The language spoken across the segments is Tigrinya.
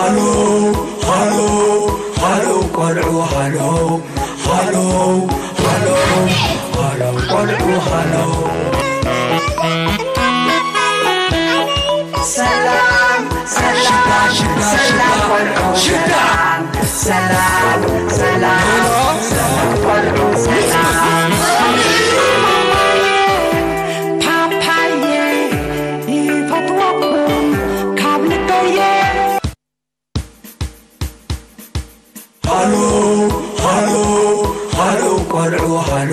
ሃሎ ሃሎ ሃሎ ቆልዑ ሃሎ ሃሎ ሃሎ ሃሎ ቆልዑ ሃሎ። ሰላም ሰላም ሽታ ሽታ ሰላም ሽታ ቆልዑ ሽታ ሰላም ሰላም ሰላም ቆልዑ ሰላም። ፓፓየ ይፈትወኩም ካብ ልበየ። ሃሎ ሃሎ ሃሎ ቆልዑ ሃሎ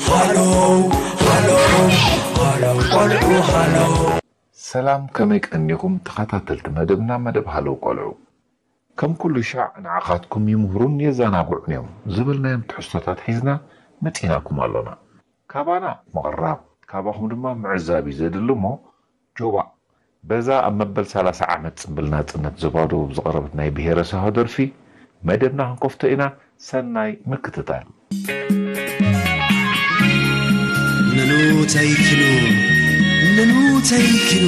ሃሎ ሃሎ ሃሎ ቆልዑ ሃሎ። ሰላም፣ ከመይ ቀኒኹም ተኸታተልቲ መደብና፣ መደብ ሃሎ ቆልዑ? ከም ኩሉ ሻዕ ንዓኻትኩም ይምህሩን የዘናግዑን እዮም ዝበልናዮም ትሕዝቶታት ሒዝና መጺናኩም ኣሎና። ካባና ምቕራብ፣ ካባኹም ድማ ምዕዛብ እዩ ዘድሊ እሞ፣ ጆባእ በዛ ኣብ መበል ሰላሳ ዓመት ጽምብል ናጽነት ዞባ ደቡብ ዝቐረበት ናይ ብሄረ ሳሆ ደርፊ መደብና ክንከፍቶ ኢና። ሰናይ ምክትታል። ነኑ ተይኪኑ፣ ነኑ ተይኪኑ።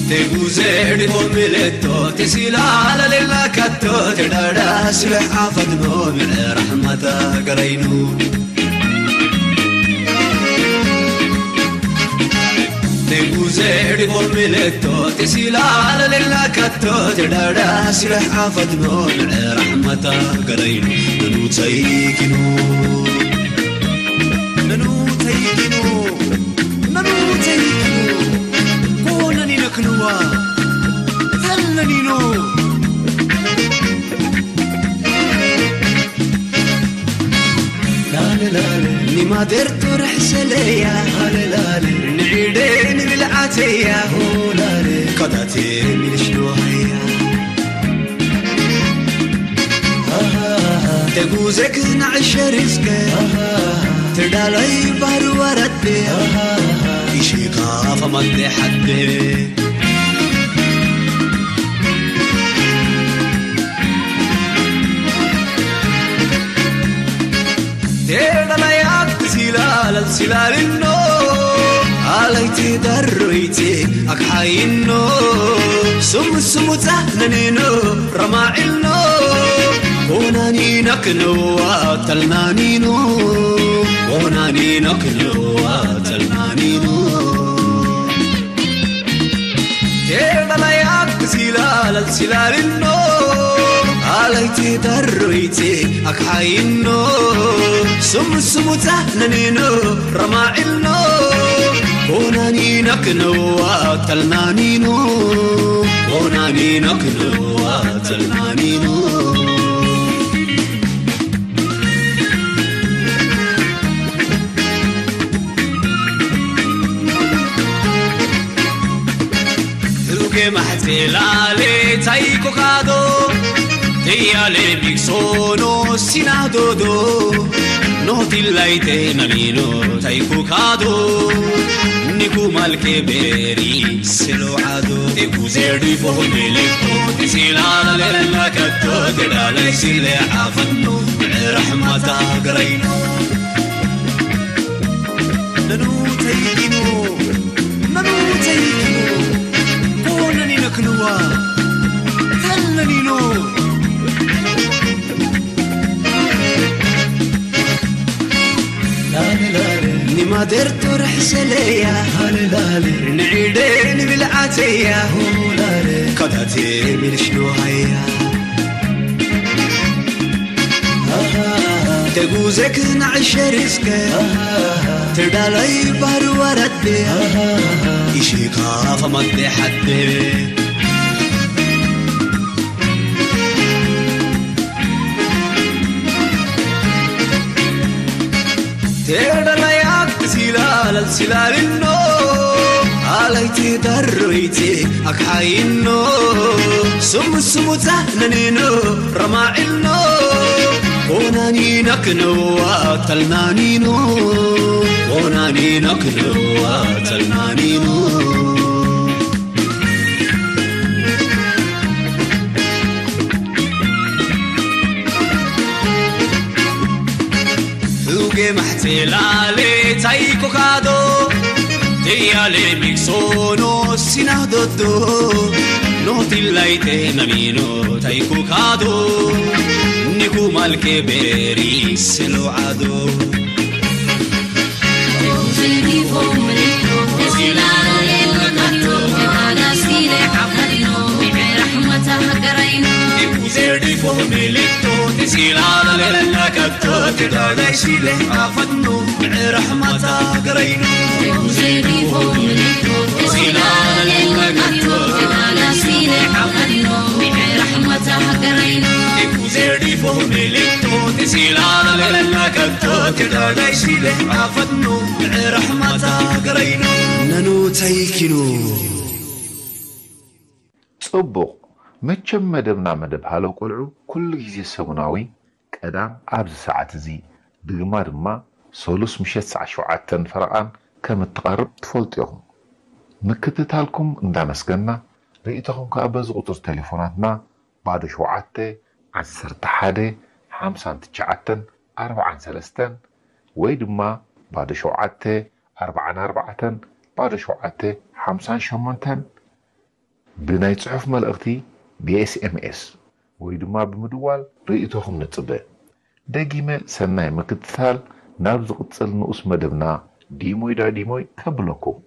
Te guse di pomeleto, te si la la le la catto, te da da si le afat no me rahmata garainu. Te guse di pomeleto, te si la la le la catto, te da da si le afat no me rahmata garainu. Nanu taikinu, nanu taikinu. Nanu taikinu, konani naknuwa, tallanino. Ni mader turh seleya, ni ide ni bil'ateya, kadate milishno haya. Teguzek na'she rizke, tedalay baru warate, ishika famate hatte. Tedalay ak silal silalino, alayti darroyti ak hayino, sum sumuta nanino. Rama'ilno, konani nakno atalnanino, konani nakno atalnanino. Kebalayak silal silalino, alayti darroyti akhayino, sum sumuta nanino. Rama'ilno, konani nakno atalnanino, konani nakno atalnanino. Ruke mahtelale taiko kado, teyale biksono sinadodo, no tilaite nanino. Taikukado, nikumal keberi selo ado. Ekuzerdi fohmele, tisila lela kato, tedale sile afano, rahmata graino. Nanu taikino, nanu taikino, konani naknuwa, tallanino. Ni mader turh seleya, ni ide ni bil'ateya, kadate milishno haya. Teguzek na'she rizke, tedalay baru warate, ishika famate hatte. Tedalayak silalal silalino, alayti darroyti akhayino, sum sumuta nanino. Rama'ilno, konani nakno atalnanino, konani nakno atalnanino. Mahtela le taiko kado, te ale miksono sinadodo, no tilai te namino taiko kado, nikumal ke beri selo ado. ጽቡቕ። መቸም መደብና መደብ ሃሎ ቆልዑ ኩሉ ግዜ ሰሙናዊ ቀዳም ኣብዚ ሰዓት እዚ፣ ድግማ ድማ ሰሉስ ምሸት ሰዓት ሸውዓተን ፈረቓን ከም እትቐርብ ትፈልጡ ኢኹም። ምክትታልኩም እንዳመስገና፣ ርእይቶኹም ከኣ በዚ ቁጽሪ ቴሌፎናትና ባዶ ሸውዓተ፣ ዓሰርተ ሓደ፣ ሓምሳን ትሽዓተን፣ ኣርባዓን ሰለስተን ወይ ድማ ባዶ ሸውዓተ፣ ኣርባዓን ኣርባዕተን፣ ባዶ ሸውዓተ፣ ሓምሳን ሸሞንተን ብናይ ጽሑፍ መልእኽቲ፣ ብ ኤስ ኤም ኤስ ወይ ድማ ብምድዋል ርእይቶኹም ንጽበ። ደጊመ ሰናይ ምክትታል። ናብ ዝቕጽል ንኡስ መደብና ዲሞይ ዳዲሞይ ከብለኩም።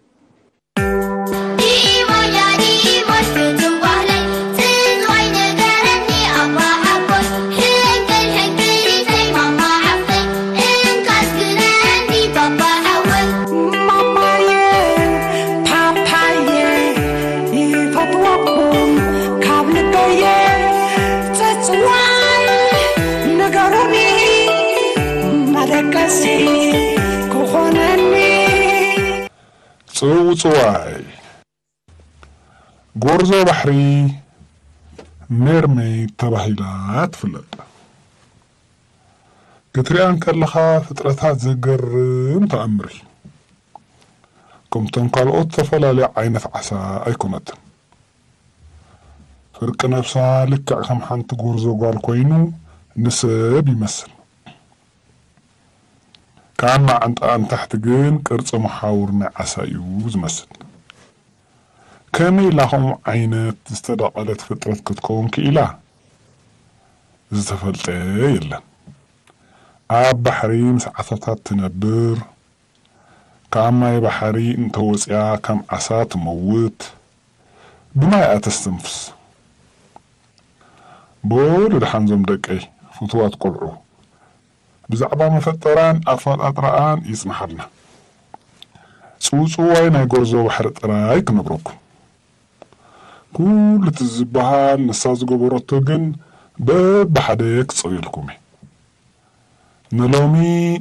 ዲሞይ ዳዲሞይ ፍጹም ባህለይ፣ ትንዋይ ንገረኒ ኣባ ሓጎይ፣ ህንቅል ህንቅሊተይ ማማ ዓፈይ፣ እንካስ ግነኒ ባባ ሓወይ። ማማየ ፓፓየ ይፈትወኩም ካብ ልበየ፣ ጽጽዋይ ንገሩኒ መደቀሲ ክኾነኒ። ጽውጽዋይ። ጎርዞ ባሕሪ ሜርሜይድ ተባሂላ ትፍለጥ። ክትሪኣ እንከለኻ ፍጥረታት ዘገርም ተኣምር እዩ። ከምቶም ካልኦት ዝተፈላለየ ዓይነት ዓሳ ኣይኮነትን። ፍርቂ ነብሳ ልክዕ ከም ሓንቲ ጎርዞ ጓል ኮይኑ ንሰብ ይመስል። ካብ ማዓንጣኣ ንታሕቲ ግን ቅርጺ መሓውር ናይ ዓሳ እዩ ዝመስል። ከመይ ኢላ ከምኡ ዓይነት ዝተዳቐለት ፍጥረት ክትከውን ክኢላ? ዝተፈልጠ የለን። ኣብ ባሕሪ ምስ ዓሳታት ትነብር፣ ካብ ማይ ባሕሪ እንተወጺኣ ከም ዓሳ ትመውት፣ ብማይ እያ ተስተንፍስ። በሉ ደሓን ዞም ደቀይ ፍቱዋት ቆልዑ፣ ብዛዕባ መፈጠራን ኣፈጣጥራኣን ይጽንሓልና። ጽውጽዋይ ናይ ጎርዞ ባሕሪ ጥራይ ክነግረኩም። ኩሉ እቲ ዝበሃል ንሳ ዝገበረቶ ግን በብሓደ ክጽውየልኩም እየ። ንሎሚ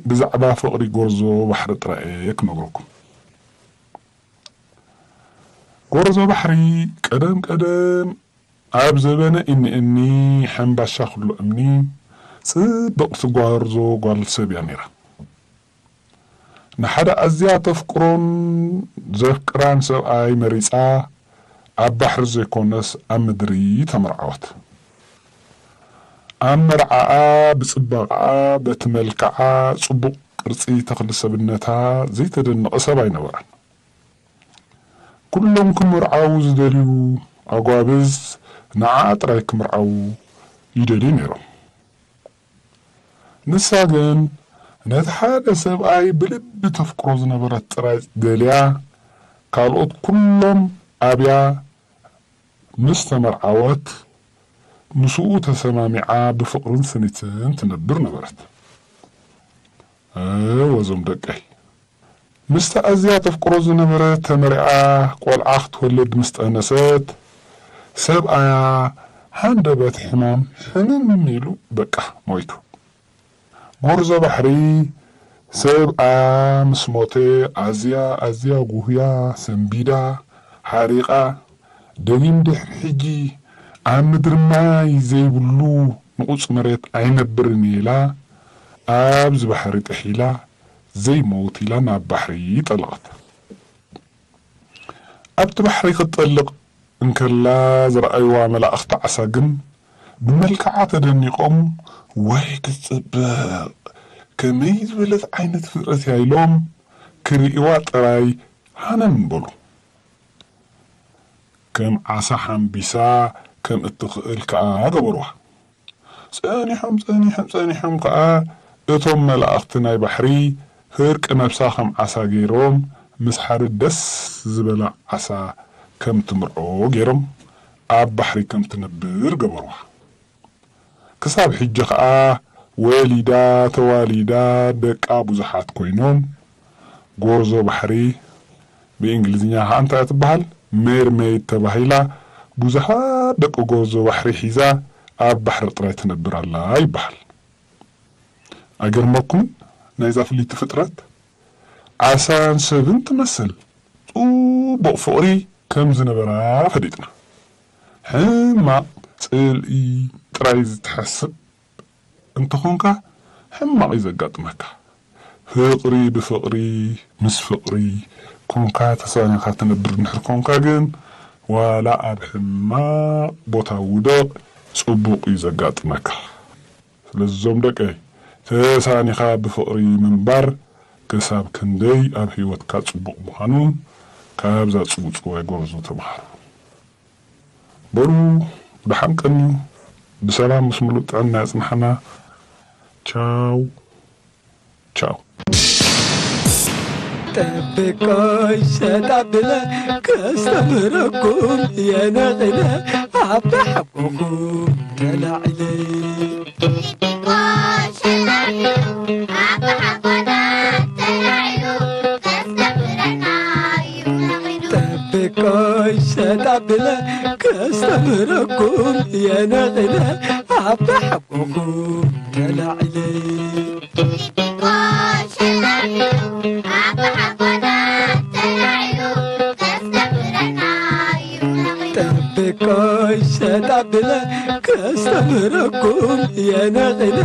ብዛዕባ ፍቕሪ ጎርዞ ባሕሪ ጥራይ እየ ክነግረኩም። ጎርዞ ባሕሪ ቀደም ቀደም ኣብ ዘበነ እኒ እኒ፣ ሕምባሻ ኩሉ እምኒ፣ ጽብቕቲ ጎርዞ ጓል ሰብ እያ ነይራ። ንሓደ ኣዝያ ተፍቅሮን ዘፍቅራን ሰብኣይ መሪጻ፣ ኣብ ባሕሪ ዘይኮነስ ኣብ ምድሪ ተመርዓወት። ኣብ መርዓኣ ብጽባቐኣ፣ በቲ መልክዓ፣ ጽቡቕ ቅርጺ ተኽሊ ሰብነታ ዘይተደነቐ ሰብ ኣይነበረን። ኩሎም ክምርዓዉ ዝደልዩ ኣጓብዝ ንዓኣ ጥራይ ክምርዓዉ ይደልዩ ነይሮም። ንሳ ግን ነቲ ሓደ ሰብኣይ ብልቢ ተፍቅሮ ዝነበረት ጥራይ ደልያ፣ ካልኦት ኩሎም ኣብያ ምስ ተመርዓወት፣ ምስኡ ተሰማሚዓ ብፍቕርን ስኒትን ትነብር ነበረት። እወ፣ እዞም ደቀይ። ምስቲ ኣዝያ ተፍቅሮ ዝነበረት ተመርዕያ ቆልዓ ክትወልድ ምስ ጠነሰት፣ ሰብኣያ ሃንደበት ሕማም ሕምም ኢሉ በቃ ሞይቱ። ጎርዞ ባሕሪ ሰብኣያ ምስ ሞተ ኣዝያ ኣዝያ ጉህያ ሰንቢዳ ሓሪቓ፣ ደጊም ድሕሪ ሕጂ ኣብ ምድሪ ማይ ዘይብሉ ንቑጽ መሬት ኣይነብርን እየ ኢላ ኣብዚ ባሕሪ ጥሒላ ዘይመውት ኢላ ናብ ባሕሪ ጠለቐት። ኣብቲ ባሕሪ ክትጠልቕ እንከላ ዝረኣይዋ መላእኽቲ ዓሳ ግን ብመልክዓ ተደኒቖም፣ "ወይ ክትጽብቕ፣ ከመይ ዝበለት ዓይነት ፍጥረት እያ ኢሎም ክርእይዋ ጥራይ ሃነን በሉ። ከም ዓሳ ሓምቢሳ ከም እትኽእል ከኣ ገበርዋ። ጸኒሖም፣ ጸኒሖም፣ ጸኒሖም ከኣ እቶም መላእኽቲ ናይ ባሕሪ ህርቂ ነብሳ ከም ዓሳ ገይሮም ምስ ሓደ ደስ ዝበላ ዓሳ ከም ትምርዖ ገይሮም ኣብ ባሕሪ ከም ትነብር ገበርዋ። ክሳብ ሕጂ ኸኣ ወሊዳ ተዋሊዳ ደቃ ብዙሓት ኮይኖም፣ ጎርዞ ባሕሪ፣ ብእንግሊዝኛ ኸዓ እንታይ እያ ትበሃል? ሜርሜይድ ተባሂላ ብዙሓት ደቂ ጎርዞ ባሕሪ ሒዛ ኣብ ባሕሪ ጥራይ ትነብር ኣላ ይበሃል። ኣይገርመኩምን? ናይዛ ፍልይቲ ፍጥረት ዓሳን ሰብን ትመስል ጽቡቕ ፍቕሪ ከም ዝነበራ ፈሊጥና። ሕማቕ ጽልኢ ጥራይ ዝትሓስብ እንተኾንካ ሕማቕ እዩ ዘጋጥመካ። ፍቕሪ ብፍቕሪ ምስ ፍቕሪ ኮንካ ተሳኒኻ ትነብር እንድሕር ኮንካ ግን ዋላ ኣብ ሕማቕ ቦታ ውደቕ ጽቡቕ እዩ ዘጋጥመካ። ስለዚ እዞም ደቀይ ተሳኒኻ ብፍቕሪ ምንባር ክሳብ ክንደይ ኣብ ህይወትካ ጽቡቕ ምዃኑ ካብዛ ጽውጽዋይ ጎርዞ ተምሃሩ። በሉ ደሓን ቀንዩ፣ ብሰላም ምስ ምሉእ ጥዕና ያጽንሓና። ቻው ቻው። ጠብቆይ ሸጣብለ ከስተምረኩም የነቕለ ኣብ ሓቆኹም ተላዕለ። ጠብቆይ ሸጣብለ ከስተምረኩም የነቕለ ኣብ ሓቆኹም ተላዕለ። ጠብቆይ ሸጣብለ ከስተምረኩም የነቕለ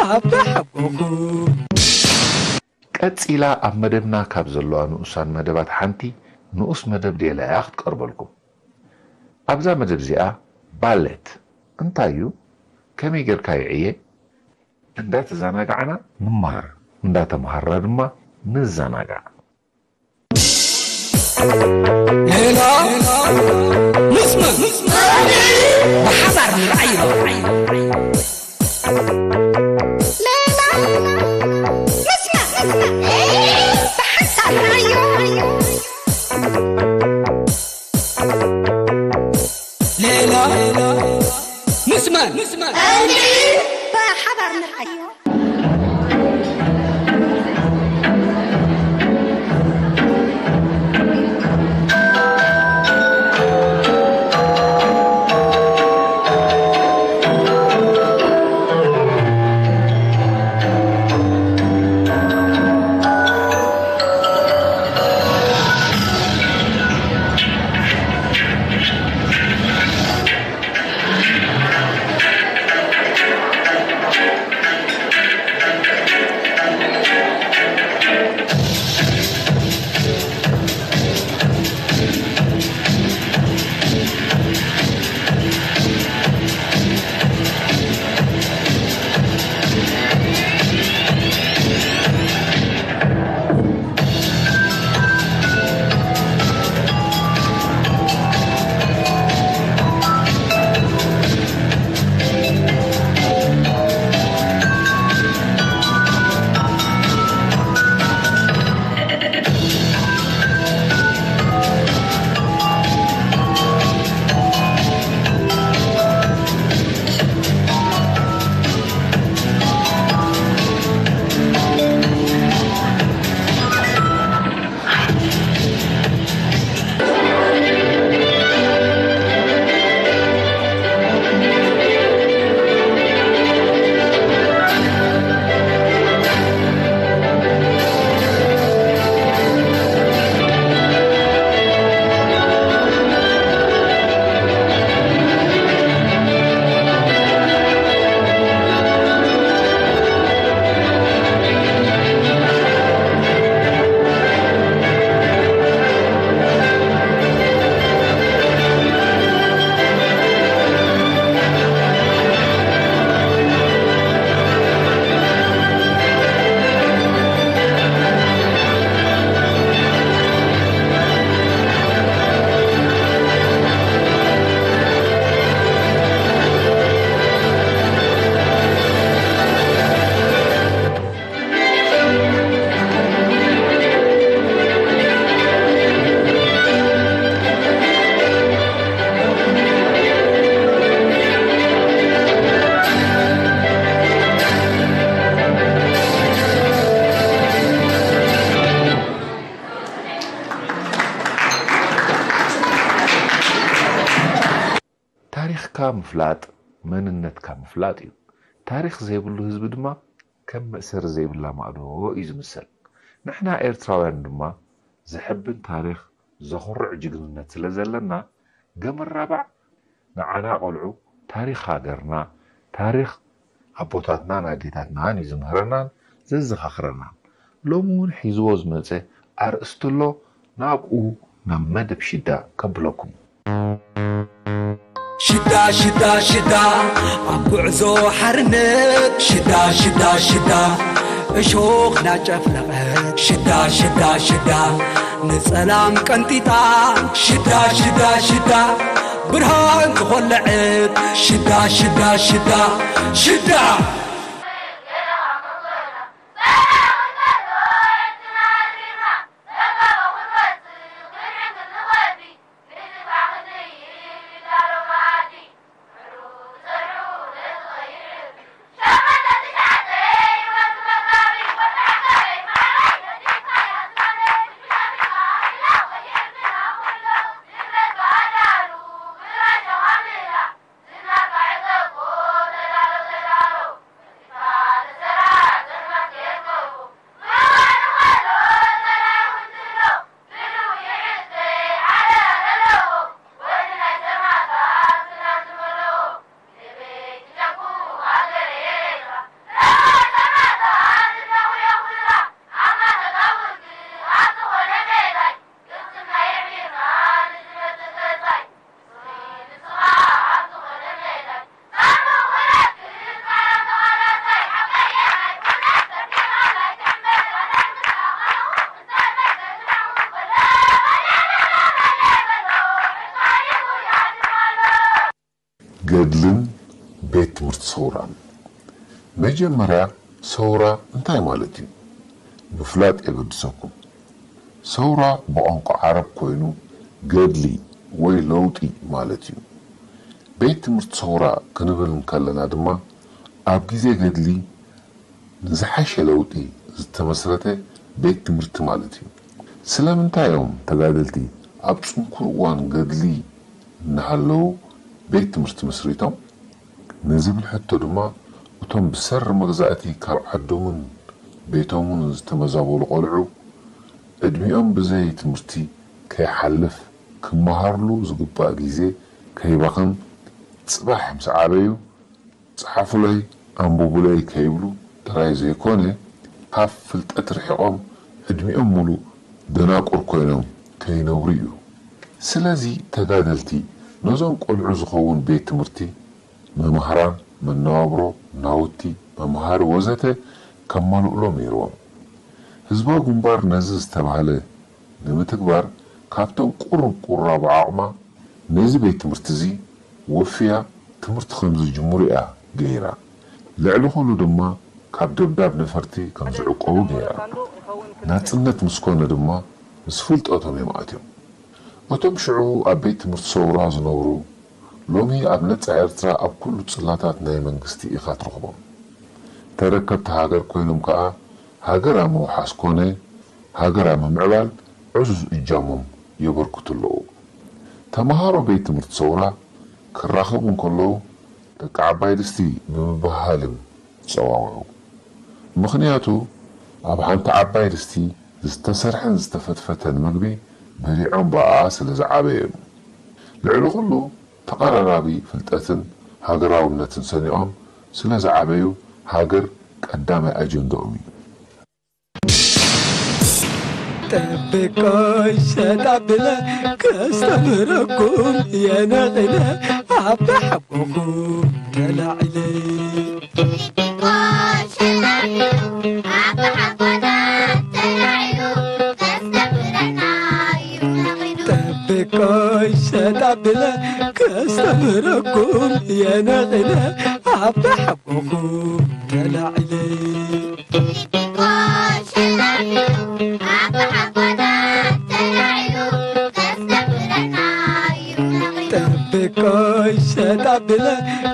ኣብ ሓቆኹም። ቀጺላ ኣብ መደብና ካብ ዘለዋ ንኡሳን መደባት ሓንቲ ንኡስ መደብ ዴላ እያ ክትቀርበልኩም። ኣብዛ መደብ እዚኣ ባሌት እንታይ እዩ? ከመይ ጌርካ ይዕየ? እንዳተዘናጋዕና ንመሃር፣ እንዳተመሃርና ድማ ንዘናጋዕ። ሌላ ንስመ ብሓባር ንርኣዮ። ሌላ ንስመ ብሓንሳብ ንርኣዮ። ሌላ ንስመ ብሓባር ንርኣዮ። ምፍላጥ መንነትካ ምፍላጥ እዩ። ታሪኽ ዘይብሉ ህዝቢ ድማ ከም መእሰሪ ዘይብላ ማእዶ እዩ ዝምሰል። ንሕና ኤርትራውያን ድማ ዘሕብን ታሪኽ ዘኹርዕ ጅግንነት ስለ ዘለና ገመራባዕ ንዓና ቆልዑ ታሪኽ ሃገርና፣ ታሪኽ ኣቦታትናን ኣዴታትናን እዩ ዝምህረናን ዘዘኻኽረናን። ሎሚ እውን ሒዝዎ ዝመጸ ኣርእስቲ ኣሎ፣ ናብኡ ናብ መደብ ሽዳ ከብለኩም። ሽዳ ሽዳ ሽዳ ኣብ ጉዕዞ ሓርነት ሽዳ ሽዳ ሽዳ እሾኽ ናጨፍለቐ ሽዳ ሽዳ ሽዳ ንጸላም ቀንጢጣ ሽዳ ሽዳ ሽዳ ብርሃን ዝኾለዐት ሽዳ ሽዳ ሽዳ ሽዳ ገድልን ቤት ትምህርቲ ሰውራን። መጀመርያ ሰውራ እንታይ ማለት እዩ? ምፍላጥ የገድሰኩም። ሰውራ ብቋንቋ ዓረብ ኮይኑ ገድሊ ወይ ለውጢ ማለት እዩ። ቤት ትምህርቲ ሰውራ ክንብል እንከለና ድማ ኣብ ግዜ ገድሊ ንዝሓሸ ለውጢ ዝተመስረተ ቤት ትምህርቲ ማለት እዩ። ስለምንታይ እዮም ተጋደልቲ ኣብ ጽንኩር እዋን ገድሊ እናሃለዉ ቤት ትምህርቲ መስሪቶም? ንዝብል ሕቶ ድማ እቶም ብሰሪ መግዛእቲ ካብ ዓዶምን ቤቶምን ዝተመዛበሉ ቆልዑ ዕድሚኦም ብዘይ ትምህርቲ ከይሓልፍ ክመሃርሉ ዝግባእ ግዜ ከይባኽን ጽባሕ ምስ ዓበዩ ጸሓፉለይ ኣንብቡለይ ከይብሉ ጥራይ ዘይኮነ ካብ ፍልጠት ርሒቖም ዕድሚኦም ሙሉእ ደናቁር ኮይኖም ከይነብሩ እዩ። ስለዚ ተጋደልቲ ነዞም ቆልዑ ዝኸውን ቤት ትምህርቲ፣ መማህራን፣ መነባብሮ፣ ናውቲ፣ መምሃሪ ወዘተ ከማልኡሎም ነይርዎም። ህዝባዊ ግንባር ነዚ ዝተባህለ ንምትግባር ካብቶም ቁሩብ ቁራብ ዓቕማ ነዚ ቤት ትምህርቲ እዚ ወፍያ ትምህርቲ ከም ዝጅምሩ እያ ገይራ። ልዕሊ ኩሉ ድማ ካብ ደብዳብ ነፈርቲ ከም ዝዕቆቡ ገይራ። ናጽነት ምስ ኮነ ድማ ምስ ፍልጠቶም እዮም ኣትዮም። እቶም ሽዑ ኣብ ቤት ትምህርቲ ሰውራ ዝነብሩ ሎሚ ኣብ ነጻ ኤርትራ ኣብ ኩሉ ጽላታት ናይ መንግስቲ ኢኻ ትረኽቦም። ተረከብቲ ሃገር ኮይኖም ከኣ ሃገር ኣብ ምውሓስ ኮነ ሃገር ኣብ ምምዕባል ዕዙዝ እጃሞም የበርክቱ ኣለዉ። ተመሃሮ ቤት ትምህርቲ ሰውራ ክራኸቡ እንከለዉ ደቂ ዓባይ ድስቲ ብምብሃሃል እዮም ዝጸዋውዑ። ምኽንያቱ ኣብ ሓንቲ ዓባይ ድስቲ ዝተሰርሐን ዝተፈትፈተን ምግቢ በሊዖም ብኣኣ ስለ ዝዓበዩ እዮም። ልዕሊ ኩሉ ተቐራራቢ ፍልጠትን ሃገራውነትን ሰኒቖም ስለ ዝዓበዩ ሃገር ቀዳማይ ኣጀንድኦም እዩ። ጠብቆይ ሸጣብለ ከስተምረኩም የነቕለ ኣብ ሓጎኹም ተላዒለ ጠብቆይ ሸጣብለ ከስተምረኩም የነቕለ ኣብ ሓጎኹም ተላዒለ ጠብቆይ ሸጣብለ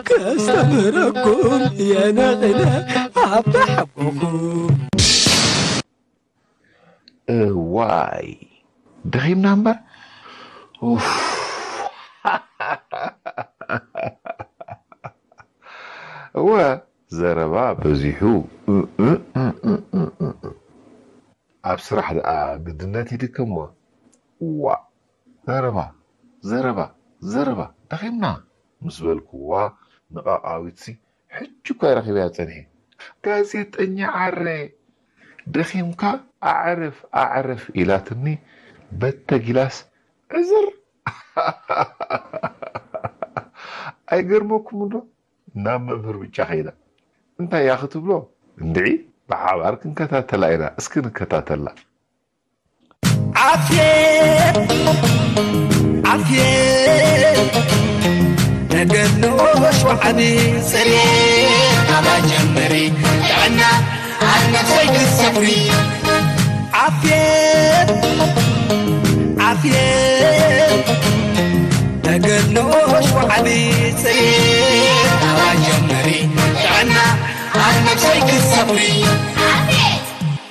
ከስተምረኩም የነቕለ ኣብ ሓጎኹም እዋይ ደኺምና እምበር ኡፍ። እወ፣ ዘረባ በዚሑ። ኣብ ስራሕ ደኣ ግድነት ይድከሞ። እዋ፣ ዘረባ፣ ዘረባ፣ ዘረባ፣ ደኺምና ምስ በልኩዋ ንቃቃዊትሲ ሕጂ እኳ ረኺበያ ጸኒሐ። ጋዜጠኛ ዓረ፣ ደኺምካ ኣዕርፍ፣ ኣዕርፍ ኢላትኒ በተጊላስ ዕዝር። ኣይገርመኩምን ዶ? ናብ መምህር ብጫ ከይዳ። እንታይ እያ ክትብሎ? እንድዒ ብሓባር ክንከታተላ ኢና። እስኪ ንከታተላ። ዓፍየ፣ ዓፍየ፣ ተገድሎ ሸውዓቢ ጽሬ፣ ኣባ ጀምሪ ጥዕና ኣብ ነፍሰይ ክትሰፍሪ። ዓፍየ፣ ዓፍየ፣ ተገድሎ ሸውዓቢ ጽሬ፣ ኣባ ጀምሪ ጥዕና ኣብ ነፍሰይ ክትሰፍሪ። ዓፍየ፣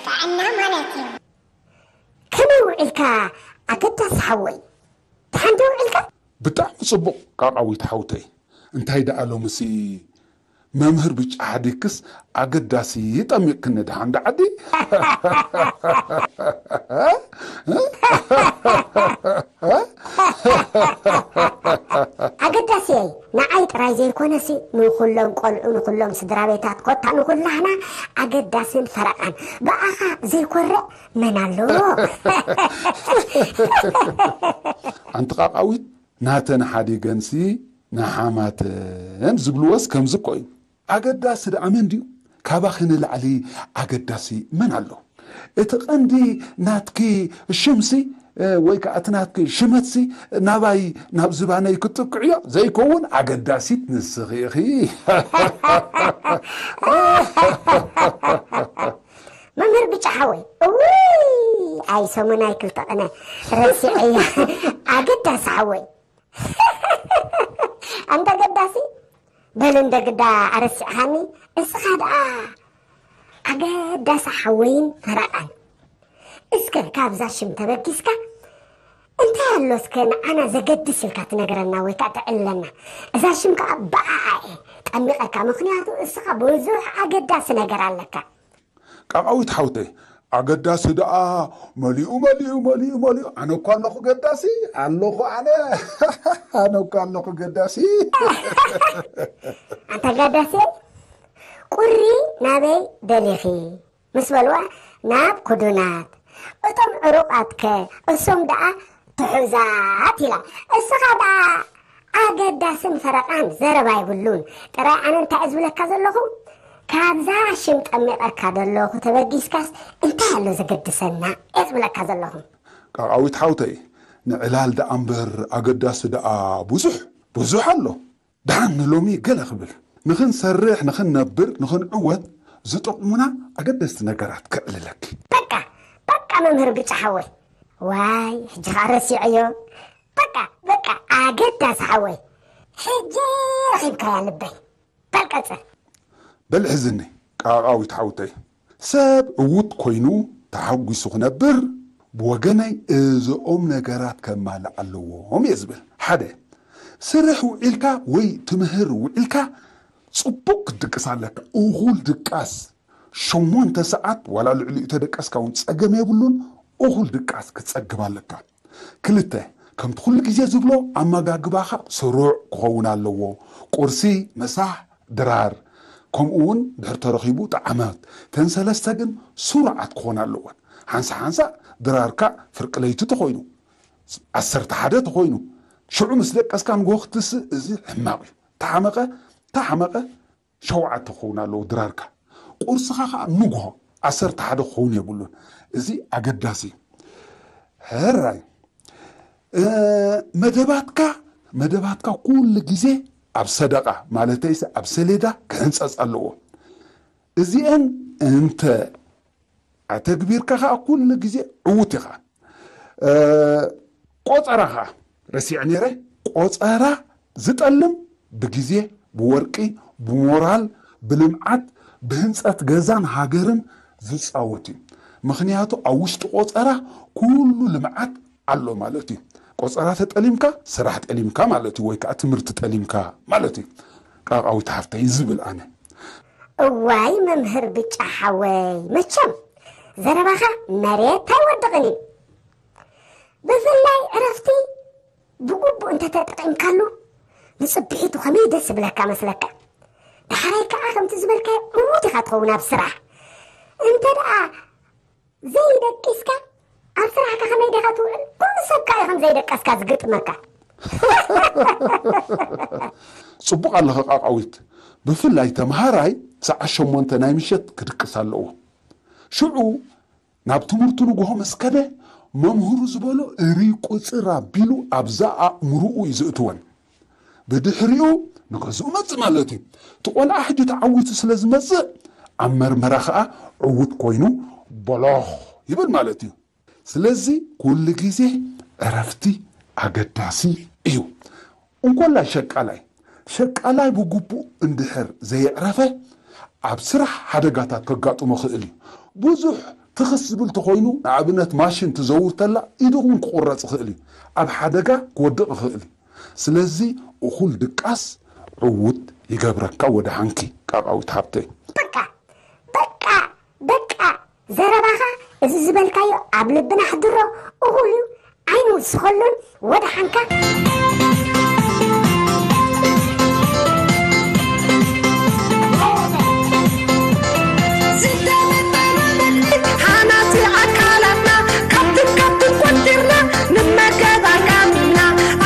ጥዕና ማለት እዩ። ከመይ ውዒልካ ኣገዳሲ ሓወይ? ደሓን ዶ ውዒልካ? ብጣዕሚ ጽቡቕ ቃቃዊት ሓውተይ። እንታይ ደኣ ሎምሲ መምህር ብጫ ሓዲግክስ ኣገዳሲ ጠሚቕክኒ ደሓን ዶ ዓዲ? ኣገዳሲ እየ። ንዓይ ጥራይ ዘይኮነሲ ንኹሎም ቆልዑ፣ ንኹሎም ስድራ ቤታት፣ ኮታ ንኹላህና ኣገዳስን ፈረቓን። ብኣኻ ዘይኮርዕ መን ኣሎ? ኣንቲ ቃቃዊት ናተን ሓዲገንሲ ንሓማተን ዝብልወስ ከምዚ እኮ እዩ። ኣገዳሲ ደኣ መን ድዩ? ካባኺ ንላዕሊ ኣገዳሲ መን ኣሎ? እቲ ቀንዲ ናትኪ ሽምሲ፣ እ፣ ወይ ከኣ እቲ ናትኪ ሽመትሲ ናባይ ናብ ዝባነይ ክትጥቅዕዮ ዘይከውን ኣገዳሲት ንስኺ ኢኺ። መምህር ብጫ ሓወይ፣ እውይ፣ ኣይ ሰሙን ኣይ ክልተ ቅነ ረሲዐያ። ኣገዳሲ ሓወይ፣ ኣንታ ኣገዳሲ፣ በል እንደ ግዳ ኣረሲዕኻኒ። እስኻ ደኣ ኣገዳሲ ሓወይን ፈረቓን። እስከ ካብዛ ሽም ተበጊስካ እንታይ ኣሎ እስከ ንዓና ዘገድስ ኢልካ ትነግረና ወይ ከኣ ተዕልለና? እዛ ሽም ከኣ ብኣኣ እየ ጠሚቐካ፣ ምኽንያቱ እስኻ ብዙሕ ኣገዳሲ ነገር ኣለካ። ቃቃዊት ሓውተይ፣ ኣገዳሲ ደኣ መሊኡ፣ መሊኡ፣ መሊኡ፣ መሊኡ። ኣነ እኳ ኣለኹ ገዳሲ፣ ኣለኹ ኣነ። ኣነ እኳ ኣለኹ ገዳሲ። ኣንታ ገዳሲ፣ ቁሪ ናበይ ደሊኺ? ምስ በልዋ፣ ናብ ክዱናት። እቶም ዕሩቓትከ? እሶም ደኣ ትሑዛት ኢላ። እስኻ ደኣ ኣገዳስን ፈረቓን ዘረባ የብሉን። ጥራይ ኣነ እንታይ እየ ዝብለካ ዘለኹ? ካብዛ ሽም ጠሚቐካ ዘለኹ ተበጊስካስ እንታይ ኣሎ ዘገድሰና እየ ዝብለካ ዘለኹ። ቃቃዊት ሓውተይ፣ ንዕላል ደኣ እምበር ኣገዳሲ ደኣ ብዙሕ፣ ብዙሕ ኣሎ። ደሓን ንሎሚ ገለ ክብል፣ ንኽንሰርሕ፣ ንኽንነብር፣ ንኽንዕወት ዝጠቕሙና ኣገደስቲ ነገራት ከዕልለኪ። በቃ፣ በቃ መምህር ብጫ ሓወይ። ዋይ፣ ሕጂ ኸኣ ረሲዐዮ። በቃ፣ በቃ፣ ኣገዳሲ ሓወይ። ሕጂ ረኺብካያ ልበይ። በል ቀጽል። በል ሕዝኒ፣ ቃቃዊት ሓውተይ። ሰብ ዕዉት ኮይኑ ተሓጒሱ ክነብር፣ ብወገነይ እዚኦም ነገራት ከማልእ ኣለዎም እየ ዝብል። ሓደ፣ ስርሕ ውዒልካ ወይ ትምህር ውዒልካ ጽቡቕ ክትድቅስ ኣለካ። እኹል ድቃስ፣ ሸሞንተ ሰዓት ዋላ ልዕሊኡ ተደቀስካ እውን ጸገም የብሉን። እኹል ድቃስ ክትጸግብ ኣለካ። ክልተ፣ ከምቲ ኩሉ ግዜ ዝብሎ ኣመጋግባኻ ስሩዕ ክኸውን ኣለዎ። ቁርሲ፣ ምሳሕ፣ ድራር፣ ከምኡ እውን ድሕር ተረኺቡ ጣዕማት። እተን ሰለስተ ግን ስሩዓት ክኾና ኣለወን። ሓንሳ ሓንሳ ድራርካ ፍርቂ ለይቲ ተኾይኑ፣ ዓሰርተ ሓደ ተኾይኑ፣ ሽዑ ምስ ደቀስካ ንግሆ ክትስእ፣ እዚ ሕማቕ እዩ። ተሓመቐ፣ ተሓመቐ ሸውዓተ ክኸውን ኣለዎ ድራርካ። ቁርስኻ ኸዓ ንግሆ ዓሰርተ ሓደ ክኸውን የብሉን። እዚ ኣገዳሲ እዩ። ሕራይ፣ እ፣ መደባትካ፣ መደባትካ ኩሉ ግዜ ኣብ ሰደቓ፣ ማለተይስ ኣብ ሰሌዳ ክሕንጸጽ ኣለዎ። እዚአን እንተ ኣተግቢርካ ኸዓ ኩሉ ግዜ ዕዉት ኢኻ። እ፣ ቆጸራ ኸዓ ረሲዐ ነይረ። ቆጸራ ዝጠልም ብግዜ፣ ብወርቂ፣ ብሞራል፣ ብልምዓት፣ ብህንጸት ገዛን ሃገርን ዝጻወት እዩ። ምኽንያቱ ኣብ ውሽጢ ቆጸራ ኩሉ ልምዓት ኣሎ ማለት እዩ። ቆጸራ ተጠሊምካ ስራሕ ጠሊምካ ማለት እዩ፣ ወይ ከዓ ትምህርቲ ጠሊምካ ማለት እዩ። ቃቃዊት ሓፍተይ ዝብል ኣነ። እዋይ መምህር ብጫ ሓወይ፣ መቸም ዘረባኻ መሬት ኣይወድቕን እዩ። ብፍላይ ዕረፍቲ ብግቡእ እንተተጠቒምካሉ፣ ንጽብሒቱ ከመይ ደስ ዝብለካ መስለካ። ዳሕራይ ከኣ ከምቲ ዝበልካዮ ዕዉት ኢኻ ትኸውን ኣብ ስራሕ። እንተ ደኣ ዘይደቂስካ፣ ኣብ ስራሕካ ከመይ ዲኻ ትውዕል? ኩሉ ሰብ ከኣ እዩ ከም ዘይደቀስካ ዝግጥመካ። ጽቡቕ ኣለኺ ቃቃዊት። ብፍላይ ተምሃራይ ሰዓት ሸሞንተ ናይ ምሸት ክድቅስ ኣለዎ። ሽዑ ናብ ትምህርቱ ንግሆ ምስ ከደ፣ መምህሩ ዝበሎ እሪ ቁጽር ኣቢሉ ኣብዛ ኣእምርኡ እዩ ዝእትወን። ብድሕሪኡ ንገዝኡ መጽእ ማለት እዩ። እቲ ቆልዓ ሕጂ ተዓዊቱ ስለ ዝመጽእ፣ ኣብ መርመራ ኸኣ ዕዉት ኮይኑ በሎኽ ይብል ማለት እዩ። ስለዚ ኩሉ ግዜ ዕረፍቲ ኣገዳሲ እዩ። እንኮላይ ሸቃላይ፣ ሸቃላይ ብግቡእ እንድሕር ዘየዕረፈ፣ ኣብ ስራሕ ሓደጋታት ከጋጥሞ ክእል እዩ። ብዙሕ ትኽስ ዝብል ተኾይኑ፣ ንኣብነት ማሽን ትዘውር ተላ ኢዱ እውን ክቑረጽ ይኽእል እዩ። ኣብ ሓደጋ ክወድቕ ይኽእል እዩ። ስለዚ እኹል ድቃስ ዕዉት ይገብረካ። ወደ ሓንኪ ቃቃዊት ሓብተይ። በቃ በቃ በቃ፣ ዘረባኻ እዚ ዝበልካዮ ኣብ ልብና ኣሕድሮ። እኹል እዩ፣ ኣይንውስኸሉን። ወደ ሓንካ። ዝደመጠና መግቢ ሃናጺ ኣካላትና ካብትን ካብትን ቆንጢርና ንመገብ ኣጋሚና።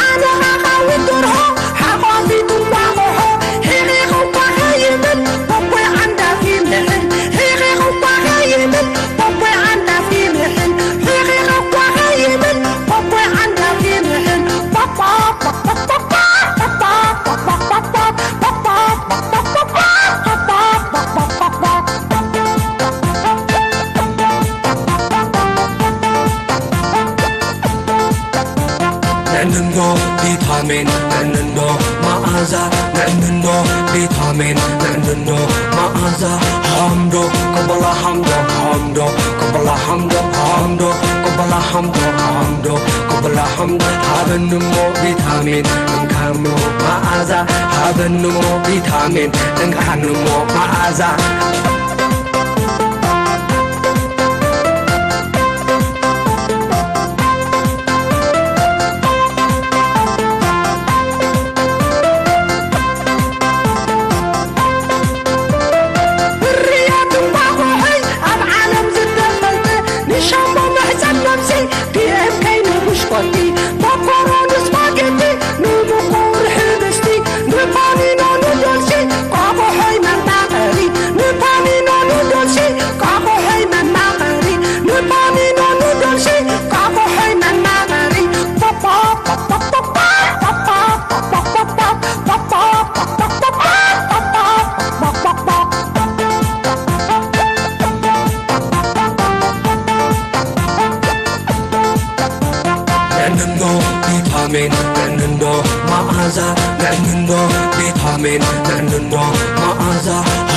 ኣነ ኻኻዊ ደርሆ ሓቋፊት እንቋቑሖ ሒቒ ኸኳ ኸይብል ቦቦይ ዓንዳፊ ምዕን ሒቒ ኸኳ ኸይብል ቦቦይ ዓንዳፊ ምዕን ሒቒ ኸኳ ኸይብል ቦቦይ ዓንዳፊ ምዕን። ንዕንዶ ቪታሚን፣ ንዕንዶ መኣዛ፣ ንዕንዶ ቪታሚን፣ ንዕንዶ መኣዛ። ሃምዶ፣ ቅበላ ሃምዶ፣ ሃምዶ፣ ቅበላ ሃምዶ፣ ሃምዶ፣ ቅበላ ሃምዶ፣ ሃምዶ፣ ቅበላ ሃምዶ። ሃበንሞ ቪታሚን፣ እንካሞ መኣዛ። ሃበንሞ ቪታሚን፣ እንካንሞ መኣዛ። ፍርያት እንቋቑሖይ ኣብ ዓለም ዝተፈልጠ፣ ንሻምቦ መሕጸብ ነብሲ፣ ዲ ኤም ከይ ንብሽኮቲ፣ ፓፓሮ ንስፓጌቲ፣ ንምቁር ሕብስቲ፣ ንፓኒኖ ኑዶልሲ፣ ቋቑሖይ መማቐሪ፣ ንፓኒኖ ኑዶልሲ፣ ቋቑሖይ መማቐሪ፣ ንፓኒኖ ኑዶልሲ፣ ቋቑሖይ መማቐሪ። ንዕንዶ ቪታሚን፣ ንዕንዶ መኣዛ፣ ንዕንዶ ቪታሚን፣ ንዕንዶ መኣዛ።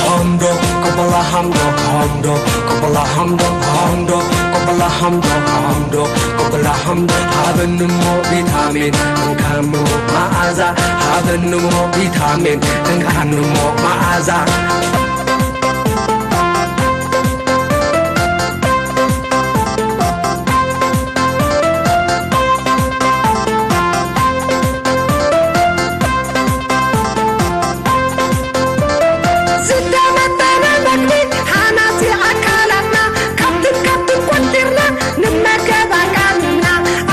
ሃምዶ፣ ቅበላ ሃምዶ፣ ሃምዶ፣ ቅበላ ሃምዶ፣ ሃምዶ፣ ቅበላ ሃምዶ፣ ሃምዶ፣ ቅበላ ሃምዶ። ሃበንሞ ቪታሚን፣ እንካንሞ መኣዛ። ሃበንሞ ቪታሚን፣ እንካንሞ መኣዛ። ዝተመጠነ መግቢ ሃናጺ ኣካላትና፣ ካብትን ካብትን ቆንጢርና ንመገብ ኣካልና።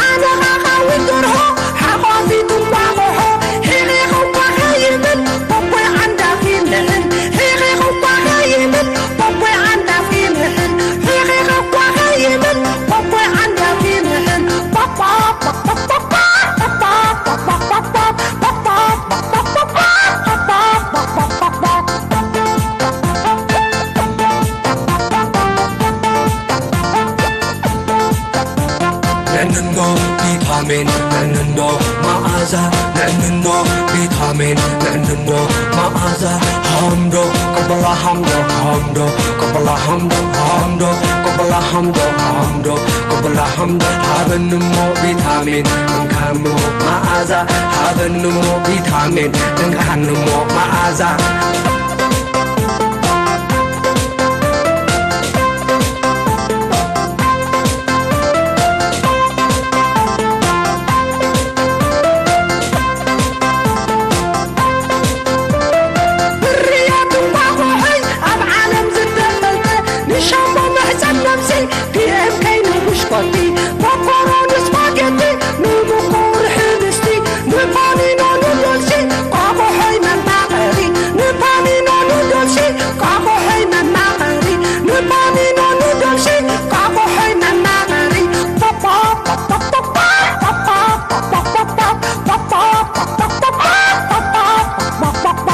ኣነ ኻኻዊ ደርሆ ሓቋፊት እንቋቑሖ፣ ሒቒ ኸኳ ኸይብል ቦቦይ ዓንዳፊ ምዕን፣ ሒቒ ኸኳ ኸይብል ቦቦይ ዓንዳፊ ምዕን፣ ሒቒ ኸኳ ኸይብል ቦቦይ ዓንዳፊ ምዕን። ንዕንዶ ቪታሚን፣ ንዕንዶ መኣዛ፣ ንዕንዶ ቪታሚን፣ ንዕንዶ መኣዛ። ሃምዶ፣ ቅበ ቆበላ ሃምዶ ሃምዶ፣ ቆበላ ሃምዶ ሃምዶ፣ ቆበላ ሃምዶ ሃምዶ፣ ቆበላ ሃምዶ ሃበንሞ ቪታሚን፣ እንካንሞ መኣዛ፣ ሃበንሞ ቪታሚን፣ እንካንሞ መኣዛ። ብርያት እንቋቑሖይ ኣብ ዓለም ዝተፈልጠ፣ ንሻምቦ መሕጸብ ነብሲ፣ ፒኤምከይ ንብሽኮቲ፣ ፖፖሮኒ ስፓጌቲ፣ ንምቁር ሕብስቲ፣ ንፓኒኖ ኑዶልሲ፣ ቋቑሖይ መማቐሪ፣ ንፓኒኖ ኑዶልሲ፣ ቋቑሖይ መማቐሪ፣ ንፓኒኖ ኑዶልሲ፣ ቋቑሖይ መማቐሪ። ፖፖ፣ ፖፖ፣ ፖፖ፣ ፖፖ፣ ፖፖ፣ ፖፖ፣ ፖፖ፣ ፖፖ፣ ፖፖ፣ ፖፖ፣ ፖፖ።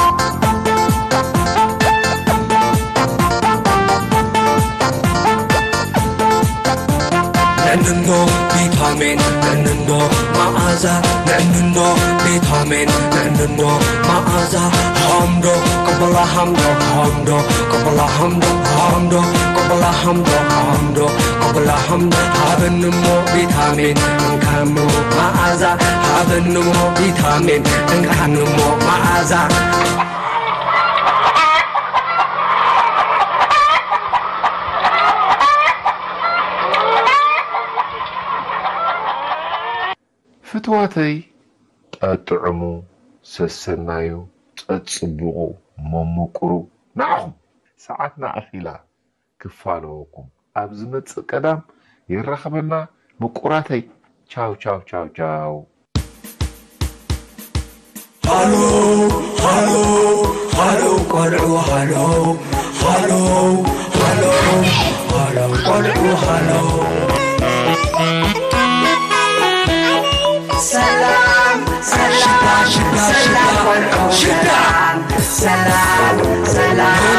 ንዕንዶ ቪታሚን፣ ንዕንዶ መኣዛ፣ ንዕንዶ ቪታሚን፣ ንዕንዶ መኣዛ። ሃምዶ፣ ቆበላ ሃምዶ፣ ሃምዶ፣ ቆበላ ሃምዶ፣ ሃምዶ፣ ቆበላ ሃምዶ፣ ሃምዶ፣ ቆበላ ሃምዶ። ሃበንሞ ቪታሚን፣ እንካንሞ መኣዛ። ሃበንሞ ቪታሚን፣ እንካንሞ መኣዛ። ፍትዋተይ፣ ጠጥዕሙ፣ ሰሰናዩ፣ ጸጽብቑ፣ መምቁሩ። ንዓኹም ሰዓትና ኣኺላ ክፋነወኩም። ኣብ ዝመጽእ ቀዳም የራኽበና ምቁራተይ። ቻው፣ ቻው፣ ቻው፣ ቻው። ሃሎ፣ ሃሎ፣ ሃሎ፣ ቆልዑ፣ ሃሎ፣ ሃሎ፣ ሃሎ፣ ሃሎ፣ ቆልዑ፣ ሃሎ። ሰላም፣ ሰላም፣ ሽታ፣ ሽታ፣ ሰላም፣ ሽታ፣ ቆልዑ፣ ሽታ። ሰላም፣ ሰላም፣ ሰላም፣